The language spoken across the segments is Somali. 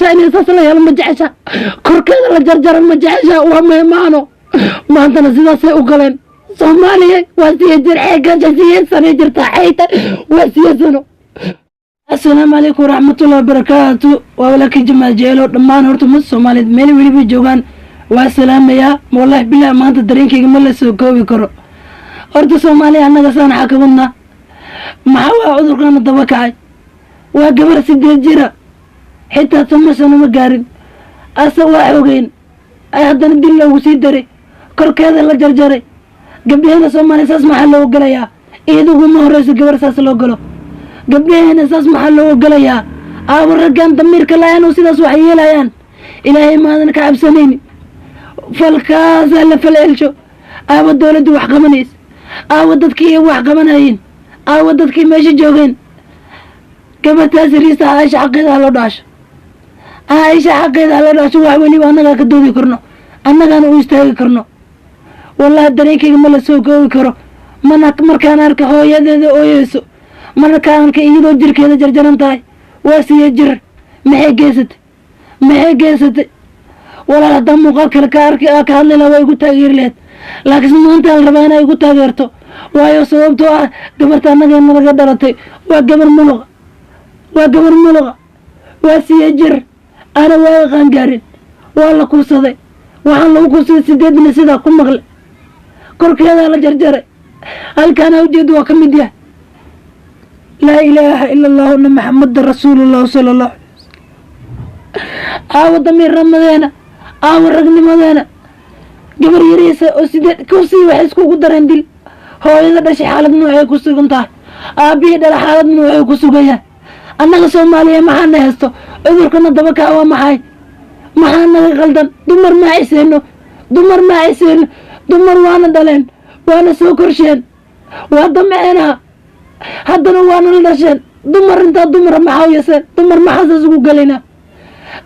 Jecesha inay saas la yeelo? Ma jecesha korkeeda la jarjaro? Ma jecesha? Waa meemaano maantana sidaasay u galeen. Soomaaliya waa siya jir xeegasha, 8 sano jirtaa xeyta, waa 8 sano. Asalaamu calaykum waraxmatullahi wabarakaatu. Waa walaalkii Jamaal Jeelo. Dhammaan horta ummadda Soomaaliyeed meel weliba joogaan waa salaamayaa. Wallahi bilahi, maanta dareenkayga ma la soo koobi karo. Horta Soomaaliya, annaga saan xakamadnaa? Maxaa waa cudurkana daba kacay? Waa gabar 8 jira, xitaa 10 sano ma gaarin. Ase waa xogeyn ay haddana dil loogu sii daray, korkeeda la jarjaray. Gabdhaheena Soomaaliya, saas maxaa loogu galayaa? Iyaduguma horeyso gabar saas loo galo. Gabdhaheena saas maxaa loogu galayaa? Aabo raggan damiirka la-aan oo sidaas wax yeelayaan, Ilaahay maadan ka cabsanayni? Falkaasaa la fal celsho. Aabo dowladdu wax qabanaysa? Aawo dadkii wax qabanayeen? Aawo dadkii meesha joogeen? Gabartaas riista Caaisha, xaqeeda ha loo dhaasho. Caaisha xaqeeda ha loo dhaasho. Wax weliba annagaa ka doodi karno, annagaana u istaagi karno. Wallahi dareenkayga ma la soo koobi karo. Mana markaan arka hooyadeeda ooyeyso, markaan arka iyadoo jirkeeda jarjaran tahay, waa siya jir. Maxay geysatay? Maxay geysatay? Walaal, haddaan muuqaal kale ka arki ka hadli lahaa, waa igu taageeri lahayd, laakiin maanta la rabaa inay igu taageerto. Waayo, sababtoo ah gabarta annageena laga dhalatay waa gabar muluqa, waa gabar muluqa, waa siya jir, ana waa qaangaarin. Waa la kursaday. Waxaan lagu kursaday sideedna sidaa ku maqle, korkeedaa la jarjaray. Halkaana ujeeda waa ka mid yahay. Laa ilaaha ila allahu na Maxameda rasuulullahu sala allahu alay wasalam. Aawo damiirnimadeena? Aawo ragnimadeena? Gabar yariisa oo sideed kusii waxay iskugu dareen dil. Hooyada dhashay xaalad noocay ku sugan tahay? Aabbihii dhala xaalad noocay ku sugan yahay? Annaga Soomaaliya maxaana haysto? Cudurkana daba kaca waa maxay? Maxaa naga qaldan? Dumar ma ciseyno, dumar ma ciseyno. Dumar waana dhaleen, waana soo korsheen, waa damceenaa, haddana waana la dhasheen. Dumar intaa dumara maxaa u yaseen? Dumar maxaa saas ugu gelaynaa?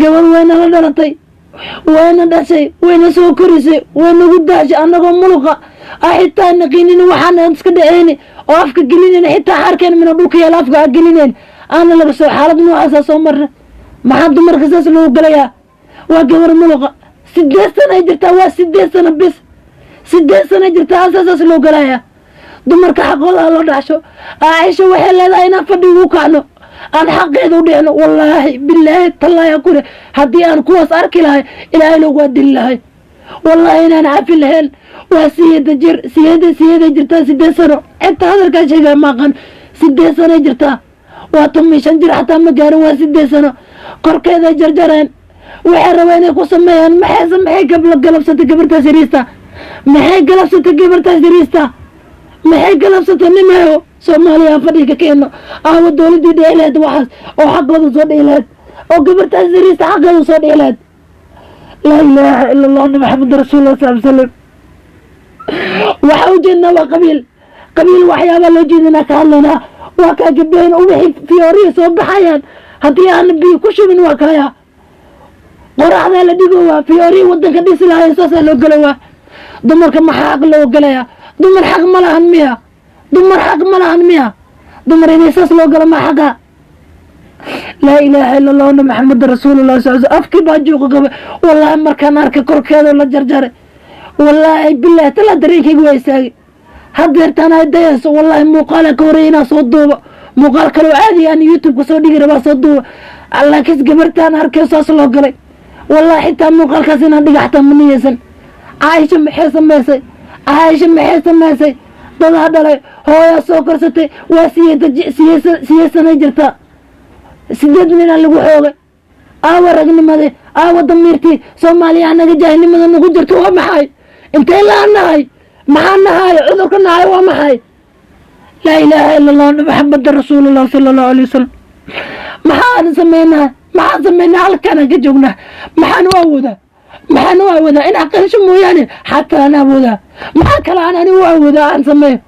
Gabar wayna la dhalatay, wayna dhashay, wayna soo korisay, waynagu daashay. Annagoo muluqa ah, xitaa naqiinin waxaana iska dhaceyni oo afka gelinayn, xitaa xaarkeena mina dhulka yaala afka a gelinayn, aana laga soo xaalad noocaasa soo marna. Maxaa dumarka saas loogu gelayaa? Waa gabar muluqa, 8 sano ay jirtaa, waa 8 sano bis, 8 sano jirtaa, asaa saas loo gelayaa. Dumarka xaqooda ha loo dhacsho. Caaisha waxay leedahay inaan fadhi ugu kacno, aan xaqeeda u dhicno. Wallaahi bilaahi tallaahi kure, haddii aan kuwaas arki lahay, Ilaahay loogu adili lahay. Wallaahi inaan cafi lahayn. Waa siyeeda jir, siyeeda siyeeday jirtaa, 8 sano. Xitaa hadalkaa sheegaa ma aqaan. 8 sanoy jirtaa, waa 15 jir xataa ma gaarin, waa 8 sano. Korkeeday jarjareen, waxay rabeen inay ku sameeyaan. Maxayse maxay gabla galabsatay gabartaas yariista? Maxay galabsatay gabartaas yariista? Maxay galabsatay? Nimayo Soomaaliya, aan fadhiga keeno. Aawo dowladii dhici lahayd waxaas oo xaqooda soo dhici lahayd oo gabartaas yariista xaqeeda soo dhici lahayd? Laa ilaaha ila Allah na Maxamed rasuulullah sal salam. Waxaa ujeednaa waa qabiil, qabiil waxyaabaa loo jeedinaa ka hadlaynaa. Waa kaa gabdhaheen wixii fiyoorihi soo baxayaan haddii aana biyo ku shubin, waa kaya qoraxdaa la dhigo. Waa fiyoorihii wadanka dhisi lahayn, saasaa loo gela. Waa dumarka maxaa xaq loo gelayaa? Dumar xaq ma lahan miya? Dumar xaq ma lahan miya? Dumar inay saas loo galo ma xaqa? Laa ilaaha ila allah na Maxameda rasuulullah sal. Afkii baa juuqa qaba wallaahi markaan arkay korkeeda la jarjaray. Wallaahi bilahi talaa, dareenkayga waa istaagay. Hadeertaan ay dayayso, wallaahi muuqaalan ka horreeya inaan soo duubo, muuqaal kaloo caadi aan YouTube-ka soo dhigi rabaa soo duuba, laakiin gabartaan arkay saas loo galay, wallahi xitaa muuqaalkaas inaan dhiga xataa ma niyeysan. Caaisha maxay samaysay? Caaisha maxay samaysay? Dadaa dhalay, hooyaa soo korsatay. Waa 8 sanay jirtaa, 8 ninaa lagu xoogay. Aawa ragnimade? Aawa damiirtii? Soomaaliya, anaga jaahilnimada nagu jirto waa maxay? Intee laa nahay? Maxaa nahay? Cudurka nahay waa maxay? Laa ilaaha ila allah Maxameda rasuulullah sala allahu alay wasalam. Maxaan sameynaa? Maxaan sameynaa? Halkaanaan ka joognaa. Maxaan u awoodaa? Maxaan u awoodaa? In aqalisho mooyaane xataa aan awoodaa? Maxaa kale aan ani u awoodaa aan sameeyo?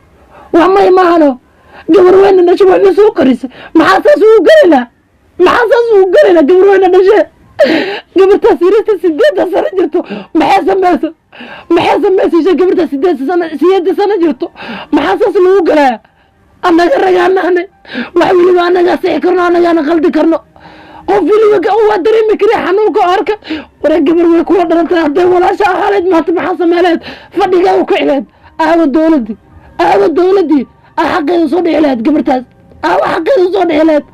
Wax may maahano. Gabar weyna dhasho, wayna soo korisay. Maxaa saas ugu gelaynaa? Maxaa saas ugu gelaynaa? Gabar weyna dhashe, gabartaas yarista 8 sano jirto, maxay sameysa? Maxay samaysay gabartaas 8 sano, 8 sano jirto? Maxaa saas lagu galaya? Annaga ragaanahnay, wax weliba annagaa sixi karno, annagaana qaldi karno. Qof weliba waa dareemi kari xanuunka oo arka. Waree, gabar way kula dhalatay. Hadday walaasha ahaaleyd maanta maxaa sameyleed? Fadhigaa u kici lahayd. Aawa dowladdii? Aawa dowladdii aa xaqeeda soo dhici lahayd? Gabartaas aawa xaqeeda soo dhici lahayd?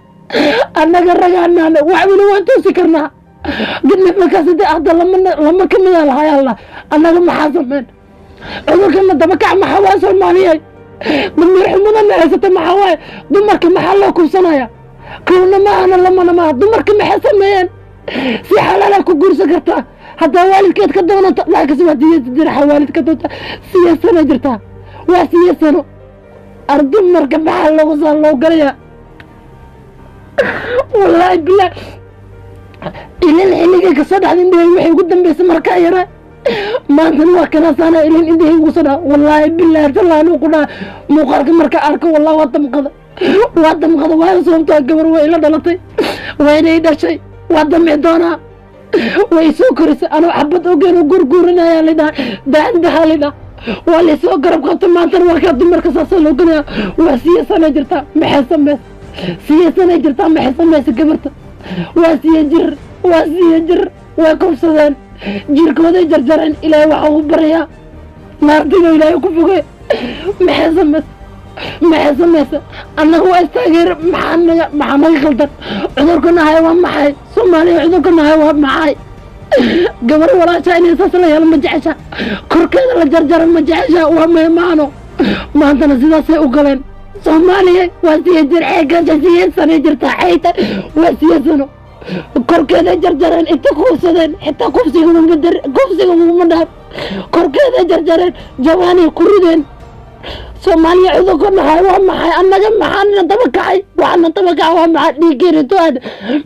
Annaga ragaanaana wax weli waan toosi karnaa. Nimankaas hadda hadda lama kamida lahay. Allah, annaga maxaa sameyn? Cudurkana dabakac maxaa waa? Soomaaliyay, damiir xumadana haysata maxaa waaye? Dumarka maxaa loo kubsanaya? Kowna maahana, lamana maaha. Dumarka maxay sameeyeen? Si xalaalaa ku guursan kartaa haddaa waalidkeed ka doonato, laakiinse waa diraxa waalid ka doonta. 8 sano jirtaa, waa 8 sano. Ar dumarka maxaa loogu saa loo galayaa? Wallaahi bilah, ilin xilligay kasoo dhacday indhahay waxay ugu dambeysay markaa yara. Maantana waa kanaasaana ilin indhahay ugu soo dhaca. Wallaahi bilahi tallahi, anuu ku dhaha muuqaalka marka arko, wallahi waa damqada, waa damqada. Waayo, sababtoo gabar way ila dhalatay, waa inay dhashay, waa damci doonaa. Way soo korisay anoo xabad ogeen oo gurguurinaya lidhaha, daandaha lidhaha, waa laysoo garab qabta. Maantana waa kaa dumarka saasaa loo gelaya. Waa 8 sana jirtaa, maxay samaysa? 8 sana jirtaa, maxay samaysa gabarta? Waa 8 jir, waa 8 jir. Way kufsadeen, jirkooday jarjareen. Ilaahay waxaa ugu baryaa naartiga Ilaahay ku fogey. Maxay samaysa? Maxay samaysa? Annaga waa istaageer. Maxaa naga khaldan? Cudurka nahay waa maxay? Soomaaliya, cudurka nahay waa maxay? Gabar walaasha inay saas la yeelo ma jecesha? Korkeeda la jarjaro ma jecesha? Waa meemaano. Maantana sidaasay u galeen. Soomaaliya, waa 8 jir ee gasha, 8 sano jirtaa xayta, waa 8 sano. Korkeeday jarjareen, inta kufsadeen. Xitaa kufsiga uma dar, kufsiga uguma dhaaf. Korkeeday jarjareen, jawaanay ku rideen. Soomaaliya, cudurka nahay waa maxay? Annaga maxaana daba kacay? Waxaana daba kacay waa maxay? Dhiiggeena to-aan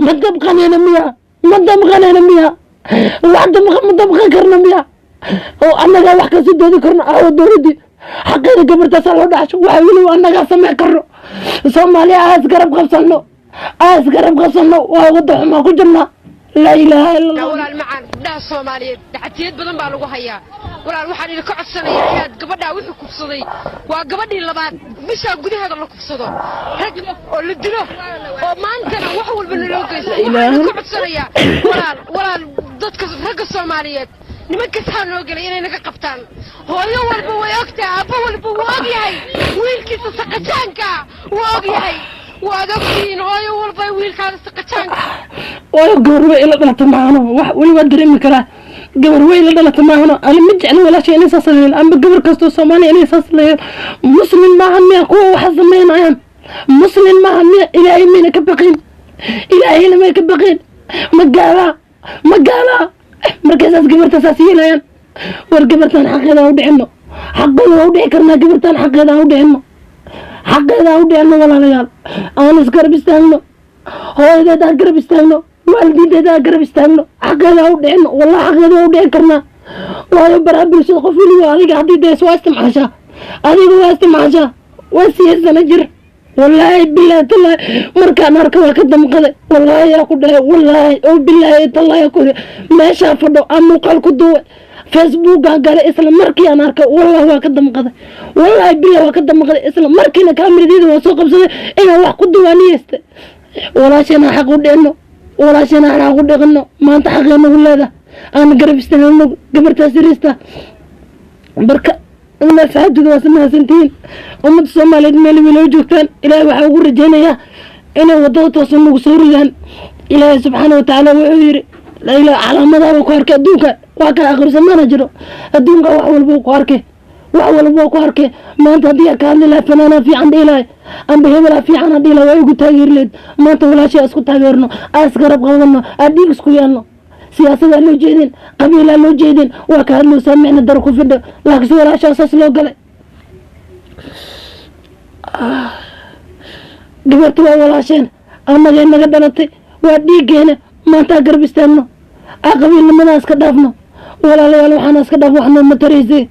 ma dabqanayna miya? Ma damqanayna miya? Wax damqa ma damqan karna miya? Oo annagaa wax kasii doodi karno? Aawo dowladdii? Xaqeeda gabartaasaa loo dhaxsho. Waxa weliba annagaa samey karno. Soomaaliya, aas garab qabsano, aas garab qabsano. Waa wadda xumaa ku jirnaa. Laa ilaaha illa Allah. Walaal macaan, gabdhaha Soomaaliyeed daxatiyad badan baa lagu hayaa. Walaal, waxaan idinka codsanayaa inaad gabadhaa wixii kufsaday, waa gabadhii labaad bishaa gudaheeda la kufsado, rag oo la dilo, oo maantana wax walba naloo geysto. Waxaan idinka codsanayaa, walaal, walaal, dadka ragga Soomaaliyeed, nimanka saa noo gelay inay naga qabtaan. Hooyo walba way ogtahay, aabbo walba wuu og yahay wiilkiisa saqajaanka, wuu og yahay. Waad ogtihiin, hooyo walba wiilkaada saqajaanka. Waayo, gabar way ila dhalata maahano. Wax weli waa dareemi karaa. Gabar way ila dhalata maahano. Ani ma jeclin walaashay inay saas leeyihin, amba gabar kastoo Soomaaliya inay saas leeyihin. Muslim maahan miya kuwa waxa sameynayaan? Muslim maahan miya? Ilaahay mayna ka baqin? Ilaahayna may ka baqin? Ma gaalaa? Ma gaalaa markaysaas gabarta saas yeelayaan? War gabartaan xaqeeda ha u dhicino. Xaqeeda waa u dhici karnaa. Gabartaan xaqeeda ha u dhicino, xaqeeda ha u dhicino. Walaalayaal, aan isgarab istaagno. Hooyadeed ha garab istaagno, waalidiinteeda ha garab istaagno. Xaqeeda ha u dhicino. Wallahi, xaqeeda waa u dhici karnaa. Waayo, baraha bulshada qof weliba adiga haddii dees waa istimcaashaa, adiga waa istimcaashaa. Waa 8 sano jir. Wallaahi bilaahi tallaahi, markaan arka waa ka damqaday. Wallaahi yaa ku dhahay, wallaahi oo bilaahi tallaahi ku meeshaa fadho aan muuqaal ku duuway, Facebookaan galay. Isla markii aan arkay, wallahi waa ka damqaday. Wallaahi bilahi waa ka damqaday. Isla markiina kaamiradeeda waa soo qabsaday inaan wax ku duwaaniyeystay. Walaasheena xaq u dhicno, walaasheena aan xaq u dhiqino. Maanta xaqee nagu leedahay aan garab istaagno gabartaas yariista. Marka asxaabtooda waa samahadsantihiin. Ummadda Soomaaliyeed meel weli joogtaan, Ilaahay waxaa ugu rajaynayaa inay waddada toosan nagu soo ridaan. Ilaahay subxaana watacaala wuxuu yidhi calaamadaha ku arkay adduunka. Waa ka akhrisamana jiro adduunka, wax walba ku arkay, wax walba ku arkay. Maanta haddii ka hadli lahay, fanaanaa fiican dhihi lahay amba hebelaa fiican aan dhihi lahay, waa igu taageeri lahayd. Maanta walaashay isku taageerno, aa isgarab qabano, aa dhiig isku yeelno. Siyaasadaa loo jeedin, qabiilaa loo jeedin. Waa ka hadlowsaa micna daro ku fidho, laakiinse walaashaa saas loo galay. Gabarta waa walaasheen, annagay naga dhalatay, waa dhiiggeena. Maanta garab istaagno, aa qabiilnimadaa iska dhaafno. Walaalayaal, waxaana iska dhaaf, wax nooma taraysay.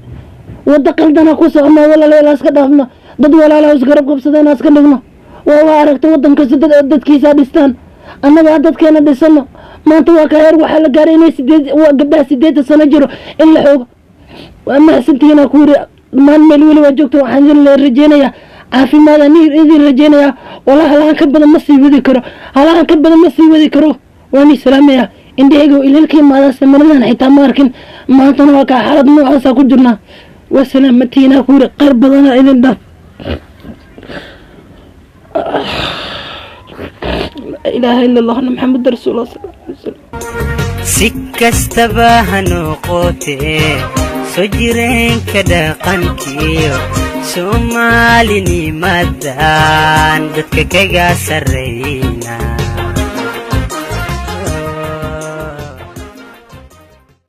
Wadda qaldana ku soconaa. Walaalayaal, iska dhaafno. Dad walaalaha isgarab qabsadeen iska dhigno. Waa aragta waddan kasta dad dadkiisaa dhistaan. Annagaa dadkeena dhisano. Maanta waa ka heer waxaa la gaaray inay sideed waa gabdhaha 80 sano jiro in la xoogo. Waa mahadsantihiin ku yiri dhammaan meel weli waa joogta. Waxaan idin rajeynayaa Caafimaad ani idin rajeynayaa. Walaa halahan ka badan ma sii wadi karo, halahan ka badan ma sii wadi karo. Waan salaamaya. Indhahayga ilal ka imaada, samiradan xitaa ma arkin. Maantana waa kaa xaalad noocaasa ku jirnaa. Waa salaamatiinaa ku yiri, qayr badana idin dhaaf. Laa ilaaha ila Allah, Maxamed rasuulullah sal alay wasalam. Si kastaba ha noqotee, soo jireenka dhaqankiyo soomaalinimadan dadka kaga sarreeya.